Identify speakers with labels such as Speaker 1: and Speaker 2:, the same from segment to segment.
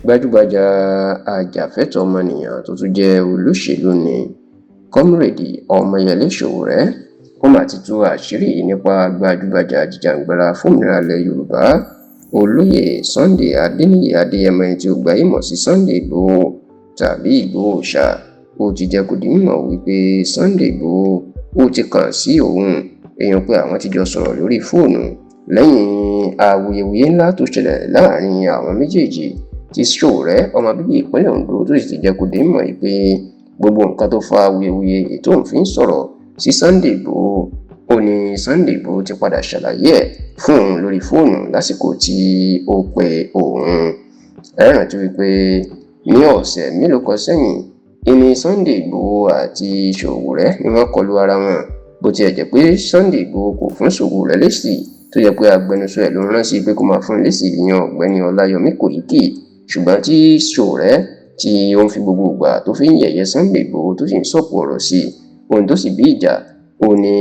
Speaker 1: Gbajúgbajà ajàfẹ́tọ̀ọ́ ọmọnìyàn tó tún jẹ́ olóṣèlú ní Comrade Ọmọyẹlé Sowore, ó mà ti tú àṣírí nípa gbajúgbajà ajìjàǹgbara fòmìnira ilẹ̀ Yorùbá, Olóyè Sunday Adéníyì Adéyẹmọ, ẹni tí ó gbayé mọ̀ sí Sunday Ìgbòho tàbí Ìgbòho Òòṣà. Ó ti jẹ́ kó di mímọ̀ wípé Sunday Ìgbòho ó ti kàn sí òun, èèyàn pé àwọn ti jọ sọ̀rọ̀ lórí fóònù lẹ́yìn awuyewuye ńlá tó ṣẹlẹ̀ láàrin àwọn méjèèjì, tí Sowore, ọmọ bíbí ìpínlẹ̀ Ondo, tó sì ti jẹ́ kó di mímọ̀ pé gbogbo nǹkan tó fa awuyewuye ètò òun fi ń sọ̀rọ̀ sí Sunday Ìgbòho, ó ní Sunday Ìgbòho ti padà ṣàlàyé ẹ̀ fún òun lórí fóònù lásìkò tí ó pe òun. Ẹ rántí wípé ní ọ̀sẹ̀ mélòó kan sẹ́yìn ìní Sunday Ìgbòho àti Sowore ni wọ́n kọlu ara wọn, bó tiẹ̀ jẹ́ pé Sunday Ìgbòho kò fún Sowore lésì, tó jẹ́ pé agbẹnusọ ẹ̀ ló rán sí pé kó máa fún lésì, ìyẹn Ọ̀gbẹ́ni Ọláyọmí Kòìkì. Ṣùgbọ́n tí Sowore tí ó ń fi gbogbo ìgbà tó fi ń yẹ̀yẹ́ Sunday Ìgbòho, tó sì ń sọ̀kò ọ̀rọ̀ sí i, ohun tó sì bí ìjà ó ní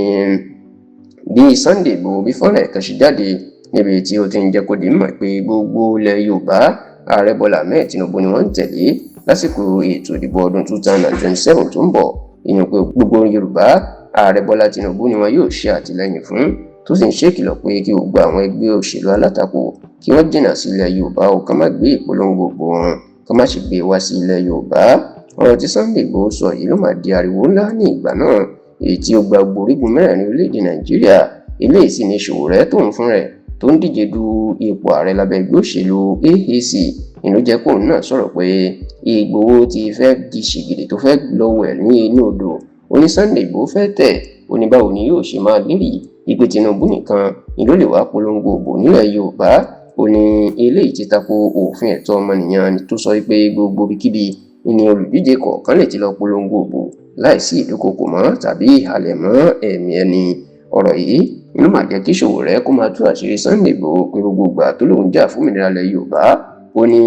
Speaker 1: bí Sunday Ìgbòho bí fọ́nrán ẹ̀ kan ṣe jáde níbi tí ó ti ń jẹ́ kó di mọ̀ pé gbogbo ilẹ̀ Yorùbá, Ààrẹ Bọ́lá Ahmed Tinubu ni wọ́n ń tẹ̀lé lásìkò ètò ìdìbò ọdún 2027 tó ń bọ̀, ìyẹn pé gbogbo Yorùbá, Ààrẹ Bọ́lá Tinubu ni wọn yóò ṣe àtìlẹ́yìn fún, tó sì ń ṣèkìlọ̀ pé kí gbogbo àwọn ẹgbẹ́ òṣèlú alátakò kí wọ́n jìnnà sí ilẹ̀ Yorùbá o, ká má gbé ìpolongo ìbò wọn, ká má sì gbé wá sí ilẹ̀ Yorùbá. Ọ̀rọ̀ tí Sunday Ìgbòho sọ yìí ló máa di ariwo ńlá ní ìgbà náà, èyí tí ó gba gbogbo orígun mẹ́rẹ̀ẹ̀rin orílẹ̀-èdè Nàìjíríà. Eléyìí sì ni Sowore tóun fún rẹ̀ tó ń díje du ipò ààrẹ lábẹ́ ẹgbẹ́ òṣèlú AAC ìlú jẹ́ kóun náà sọ̀rọ̀ pé Ìgbòho ti fẹ́ di ṣìgìdì tó fẹ́ lọ wẹ̀ ní inú odò. Ó ní Sunday Ìgbòho fẹ́ tẹ̀. Ó ní báwo ni yóò ṣe máa lérí ìpè Tinubu nìkan ni ló lè wá polongo ìbò nílẹ̀ Yorùbá? Ó ní eléyìí ti tako òfin ẹ̀tọ́ ọmọnìyàn tó sọ pé gbogbo ibikíbi ní olùdíje kọ̀ọ̀kan lè ti lọ polongo ìbò láìsí ìdúkokò mọ́ tàbí ìhàlẹ̀ mọ́ ẹ̀mí ẹni. Ọ̀rọ̀ yìí inú máa jẹ́ kí Sowore kó máa tú àṣírí Sunday Ìgbòho pé gbogbo ìgbà tó lóun jà fún òmìnira ilẹ̀ Yorùbá, ó ní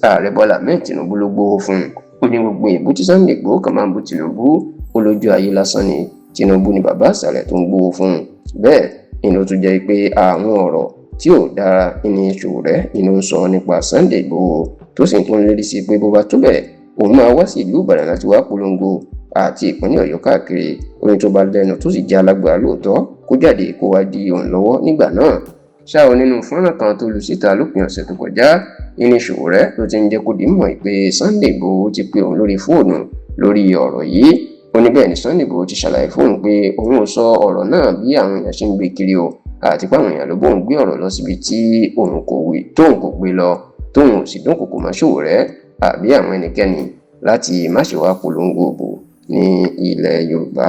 Speaker 1: Ààrẹ Bọ́lá Ahmed Tinubu ló gbowó fún un. Ó ní gbogbo ìbú tí Sunday Ìgbòho kàn máa ń bu Tinubu, ó lójú ayé lásán ni. Tinubu ni bàbá àṣàlẹ̀ tó ń gbowó fún un. Bẹ́ẹ̀ inú tún jẹ́ pé àwọn ọ̀rọ̀ tí ò dára ní Sowore inú ń sọ nípa Sunday Ìgbòho, tó sì tún lérí sí pé bó bá tó bẹ́ẹ̀, òun máa wá sí ìlú Ìbàdàn láti wá polongo àti ìpínlẹ̀ Ọ̀yọ́ káàkiri. Orin tó bá lẹ́nu tó sì jẹ́ alágbára lóòótọ́, kó jáde kó wá di òun lọ́wọ́ nígbà náà. Ṣá o, nínú fọ́nrán kan tó lu síta lópin ọ̀sẹ̀ tó kọjá, ìní Sowore ló ti ń jẹ́ kó di mọ̀ pé Sunday Ìgbòho ti pe òun lórí fóònù lórí ọ̀rọ̀ yìí. Ó ní bẹ́ẹ̀ ni Sunday Ìgbòho ti ṣàlàyé fóònù pé òun ò sọ ọ̀rọ̀ náà bí àwọn èèyàn ṣe ń gbé kiri o, àti pé àwọn èèyàn ló bóun gbé ọ̀rọ̀ lọ síbi tí òun kò wí tóun kò gbé lọ, tóun ò sì dúnkòkò mọ́ Sowore àbí àwọn ẹnikẹ́ni láti má ṣe wá polongo ìbò ní ilẹ̀ Yorùbá.